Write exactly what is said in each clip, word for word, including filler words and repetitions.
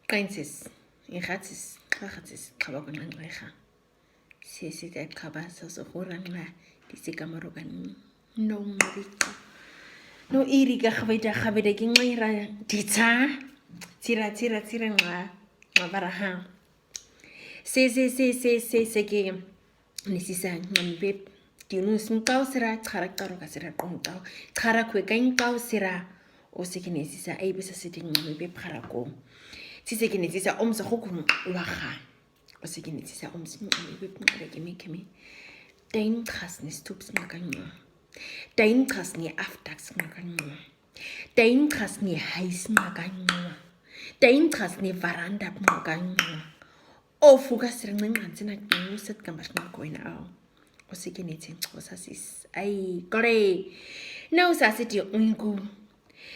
Qensis, inxatsis, xaxatsis, xabakon anrexa. Sisi te xaba soso xura nxa, disi kamarokan, no nxa biko. No iri ka xabeda, xabeda ki nxaira, tita. Tira, tira, tira nxa, nxa baraha. Se, se, se, se, se, se ke. Nisisa nxami bep. Tinus nxau sira, txara txaro ka sira kong txau. Txara kue ka nxau sira. O se ke nisisa, ei bisa siti nxami bep xara ko. Sise ke nisisa om sa xukun waxa. O se ke nisisa om sa nxami bep nxara kemi kemi. Tain xas ni stups nxa ka nxa. Tain xas ni aftaks nxa ka nxa. Tain xas ni hais nxa ka nxa. Tain xas ni varanda nxa ka nxa. O fuga sira nxa nxa sina nxa sat kambar nxa koina au. O se ke ni tsin o sa sis. Ai, kore. No sa siti unku.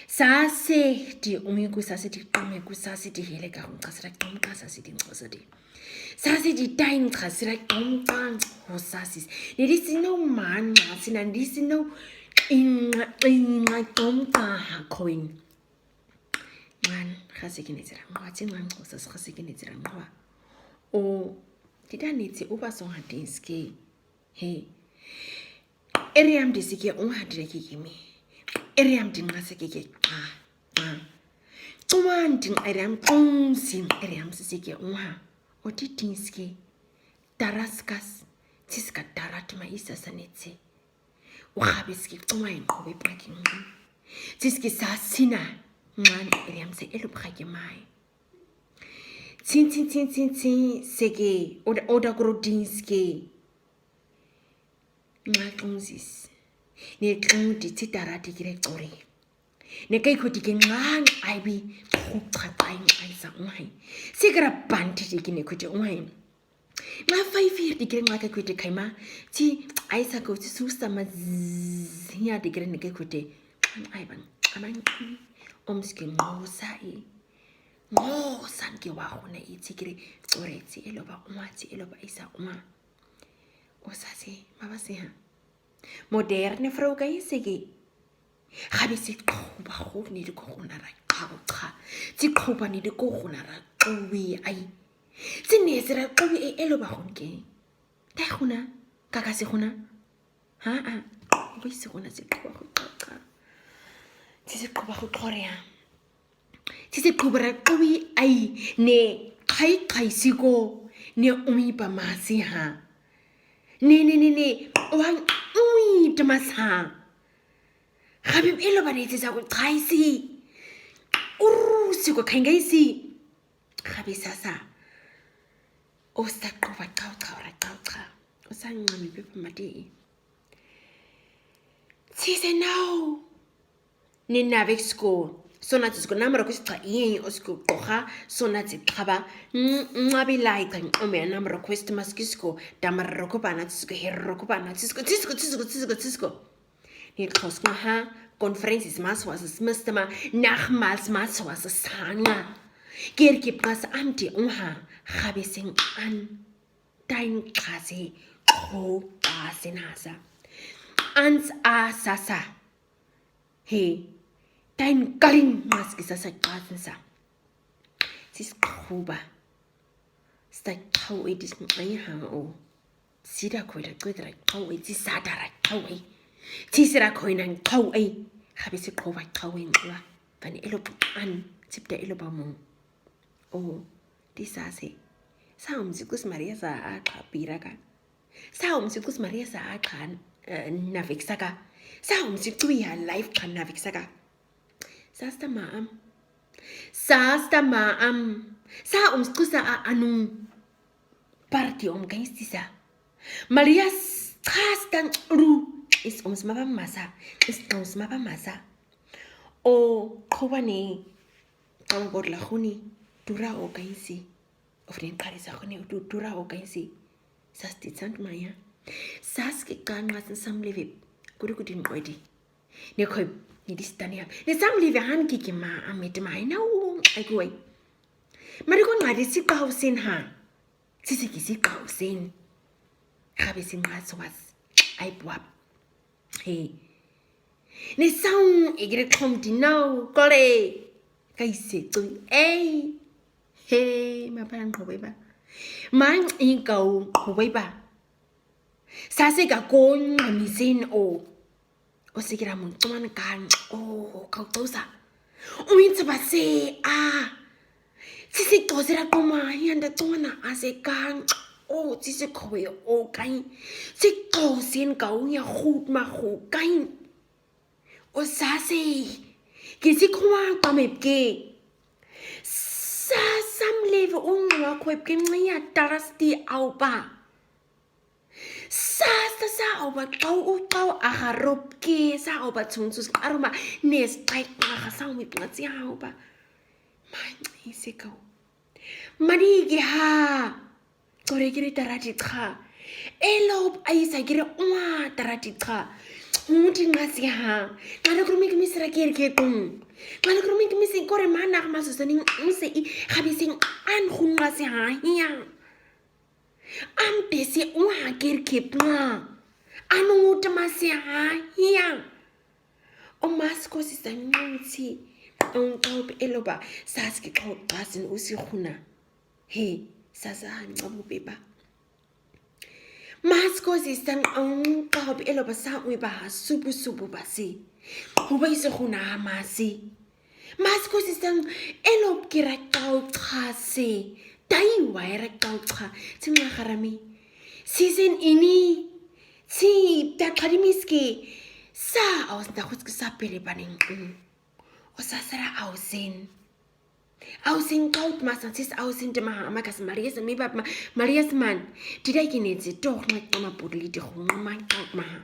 Sa siti unku, sa siti kameku, sa siti hele ka hun kasra kum ka sa siti nxa siti. Sa siti tain xasira kum ka nxa sa sis. Ni disi no man xasina, ni disi no inga, inga kum ka ha koin. Man, xase ke ni tira nxa, tsin nxa xas xase ke ni tira nxa. O, tita ni tsi uba son hatinski. He. Eriam disi ke un hatira ke kemi. Eriam din xase ke ke. Ah, ah. Tuman din eriam kong sin eriam sisi ke un ha. O titinski. Taraskas. Tiska tarat ma isa sanetse. O xabiski tuman o be prakin. Tiski sa sina. Man eriam se elu prake mai. Tsin, tsin, tsin, tsin, tsin, seke. Oda, oda kuro dinski. Nxa tlungsis. Ne tlung ti tsi tara ti kire tsore. Ne kai kuti ke nxa ai bi. Txu txa tai nxa ai sa nxa ai. Sikara panti ti kine kuti nxa ai. Nxa fai fir ti kire nxa kai kuti kai ma. Tsi ai sa ko tsi susta ma zzz. Nya ti kire ne kai kuti. Nxa ai ban. Aman. Omski ngosa i. Ngosa nki wa huna i tsi kire. Tsore tsi eloba nxa tsi eloba ai sa nxa. O sa si, ma ba si ha. Moderne Frau ka isigi. Gabi si qhuba qhub ni di ko gunara qhau qha. Si qhuba ni di ko gunara qhubi ai. Si ne sira qhubi e eloba gunke. Tai guna, kaka si guna. Ha, a. Oi si guna si qhuba qhub qha qha. Si si qhuba qhub qhorea. Sisi qhubara qhubi ai ne qhai qhai siko ne umi pa masi ha. Ne, ne, ne, ne, wan umi ta mas ha. Gabi elo ba ne sisa ku qhai si. Uru siko qhai ngai si. Gabi sasa. O sa qhuba qhau qhau ra qhau qha. O sa nxami pepa mati. Sisi nau. Ni navek siko, sona tsi siko, namara ku sitsa ien, o siko koha, sona tsi taba, nxabi lai kan ome namara ku sitsa mas ki siko, tamara roko bana tsi siko, her roko bana tsi siko, tsi siko, tsi siko, tsi siko, tsi siko. Ni kos ko ha, conferences mas wasa smestama, nagmals mas wasa sanga. Ker ki pas amti unha, gabi sing an, tain kasi, ko kasi nasa. Ans a sasa. He, tain karin mas ki sasa kasin sa. Sis qhuba. Sta qhau e dis ngai ha o. Sida ko da ko da qhau e, sis sa da ra qhau e. Sis ra ko nan qhau e. Gabi si qhuba qhau e ngwa. Bani elo an, sip da elo ba mo. O, di sa se. Sa um si kus Maria sa a qha pira ka. Sa um si kus Maria sa a qha, eh, navek saka. Sa um si kus ya life qha navek saka. Sa sta ma am. Sa sta ma am. Sa um si kus a anu. Parti om kan sti sa. Maria s-, qha sta ru. Is um si ma ba masa. Is um si ma ba masa. O, qhuba ne. Tama bor la huni, tura o kainsi. Of nin kari sa huni, tu-, tura o kainsi. Sas ti sant maya. Sas ki kan mas sam leve. Kuri kuri nkwedi. Ne koi, ni distania. Ne sam leve han ki ki ma, amit ma, ina u, ai kuai. Mari kon ngadi si kau sin ha. Sisi ki si kau sin. Gabi sin mas was. Ai buap. He. Ne saun egre klom di nau, kore. Kaise tui, ei. He, mapala nqhubeba. Manci kau nqhubeba. Sase ka konqa miseni o. O se kira muncuman kanci o kau tosa. Uintsa ba se a. Sisi tosira kuma hianda tona a se kanci o sisi kowe o kai. Si tosin kau ya hut ma hu kai. O sase. Ke si kuma kamepke. Sa sam leve un wa kwepke ngia tarasti au ba. Sa, sa, sa, au ba, kau, u, kau, agarop ke, sa, au ba, tsung, tsus, aruma, nes, kai, kaka, sa, umi, pngatsi, au ba. Manci se kau. Mani ke ha. Tore kiri tarati tsa. Elop ai sa kiri ua tarati tsa. Unti ngasi ha. Kala kurumi kumi sira kiri ke tung. Kala kurumi kumi si kore mana kama susani use i habisi an hun ngasi ha hiya. Am pese un haker kepna. Anu muta mase ha hia. O masko si sa ngunti. Un kaup eloba saski kaup basin usi huna. He, sasa han abu beba. Masko si sa un kaup eloba sa ui ba ha subu subu basi. Huba isi huna ha masi. Masko si sa elop kira kau tsa se. Tai wa era kau tsa. Tsi nga harami. Si sen ini. Tsi ta kari miski. Sa aus ta hutski sa pere paning. O sa sara ausin. Ausin kau tma sa sis ausin tma ha makas Marias mi bab ma Marias man. Tidai kini tsi toh ma tama pudli ti huma kau tma ha.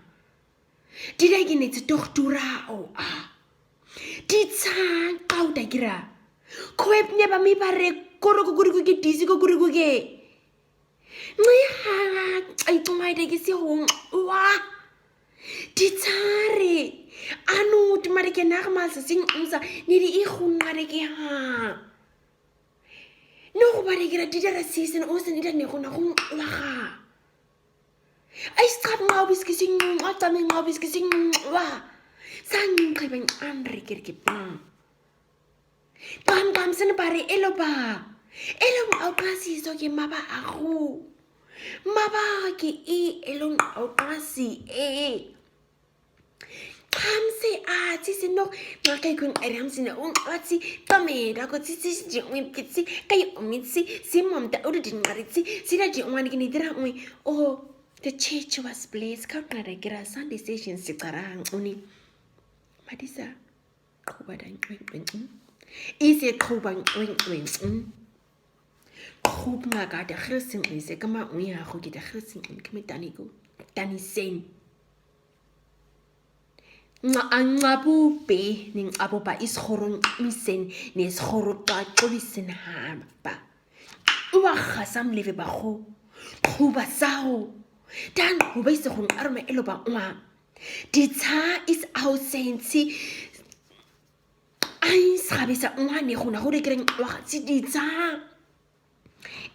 Tidai kini tsi toh tura o a. Ti tsa kau ta kira. Koep ne ba mi bare koro kukuri kuke tisi kukuri kuke. Ngi ha ai tungai de kisi hung wa. Ti tsare. Anu ti mare ke nak mal sa sing unsa ni di i hung mare ke ha. No ko bare kira ti dara sisen usen ida ne ko na hung wa ha. Ai skap ngau bis kisi ngau tami ngau bis kisi ngau wa. Sang kai ben anre kir ki pang. Kam kam sen bare eloba. Elong au kasi so ke maba ahu. Maba ke i elong au kasi e. Kam se a ti se no. Makai kun eram sina un ati. Kame da ko ti ti ti un ki ti kai umi ti si mam ta uru din mari ti si da di un ki ni dira un. O the church was blessed. Kau na da kira Sunday session si karang uni. Madisa. Qhuba da nqwinqwinqwin. Ise qhuba nqwinqwinqwin. Qhub nga ka da khrisin ise kama uya ho ki da khrisin kami tani ku. Tani sen. Nga angabu pe ni ngabu ba is khoro misen ni is khoro ta chobisen ha ba. Uwa khasam leve ba ho. Qhuba sao. Dan qhuba ise khon arma eloba uwa. Ti tsa is au sensi. Ai, sabi sa ungani huna huri kring wa si di tsa.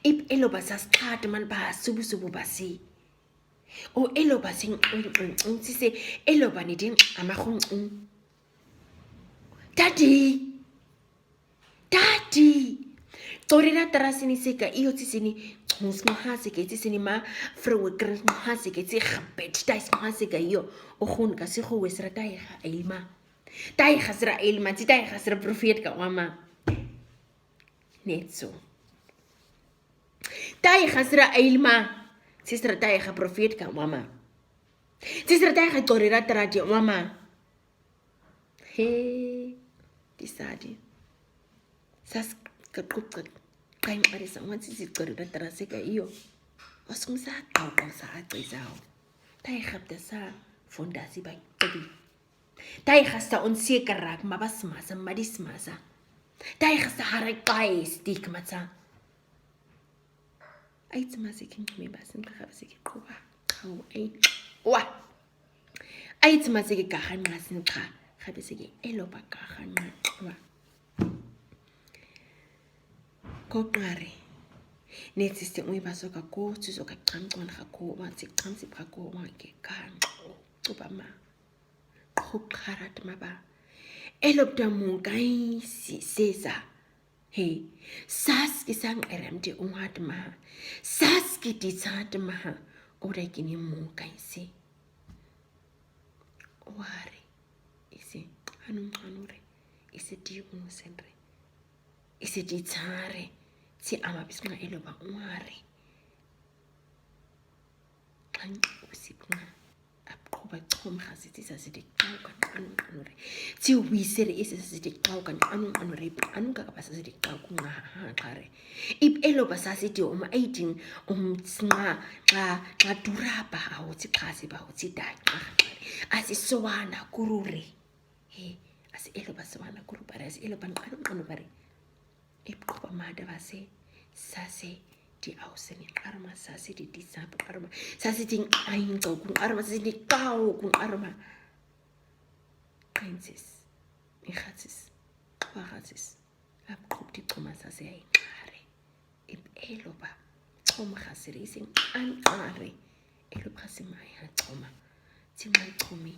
Ip eloba sa skat man ba subu subu basi. O eloba sing un un un si se eloba ni ding ama hung un. Daddy. Daddy. Tori na tara sini seka iyo ti sini. Hung sma ha seke ti sini ma. Frewe kring sma ha seke ti. Hapet tai sma ha seka iyo. O hun ka si ho wesra tai ha ilma. Tai hasra ilma, ti tai hasra profeet ka wama. Netso. Tai hasra ilma, ti sra tai ha profeet ka wama. Ti sra tai ha torera trati wama. He, ti sadi. Sas ka kup ka kain arisa wan ti si torera trati ka iyo. Osum sa kau kau sa atsa isao. Tai hapta sa fondasi ba tobi. Tai hasta un siekerak mabas masa madis masa. Tai hasta hara kai stik matsa. Ai tsma siki me basin ka habsiki kuba. Kau ai. Wa. Ai tsma siki ka han masin ka habsiki eloba ka han wa. Ko kare. Netsiste ui baso ka ko tsuso ka kamtwan ka ko wa tsi kamsi ka ko wa ke kan. Kuba ma. Qhub kharat maba. Elop da mungai si sesa. He, saski sanqerem ti ungat maha. Saski ti sat maha. Ora kini mukaisi. Ware. Isi, anu, anure. Isi ti unu senre. Isi ti tsare. Si ama bis nga eloba ware. Kan usip nga. Apqhuba chom khasi ti sasiti kau kan anu, anure. Si wisere isi sasiti kau kan anu, anure. Anu kakapa sasiti kau ku nga ha, ha, kare. Ip eloba sasiti um aitin um snga, ka, ka duraba hau si khasi ba hau si da, ka, kare. Asi sowana kurure. He, asi eloba sowana kurubare, asi eloba anu, anubare. Ip kupa mada base, sase, ti ausen, nkarma, sase, ti, ti sap, nkarma, sase, ti, ain, kau, nkarma, sase, ti, kau, nkarma. Princess, ni khasis, kwa khasis. Ap kup ti choma sase ai ngare. Ip eloba. Choma khasiri sing an are. Eloba khasi mai ha choma. Ti mai chomi.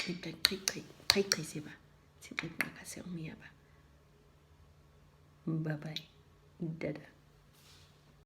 Ip ta kri kri, kri kri siba. Ti ip na khasi umi aba. Bye bye. Dada.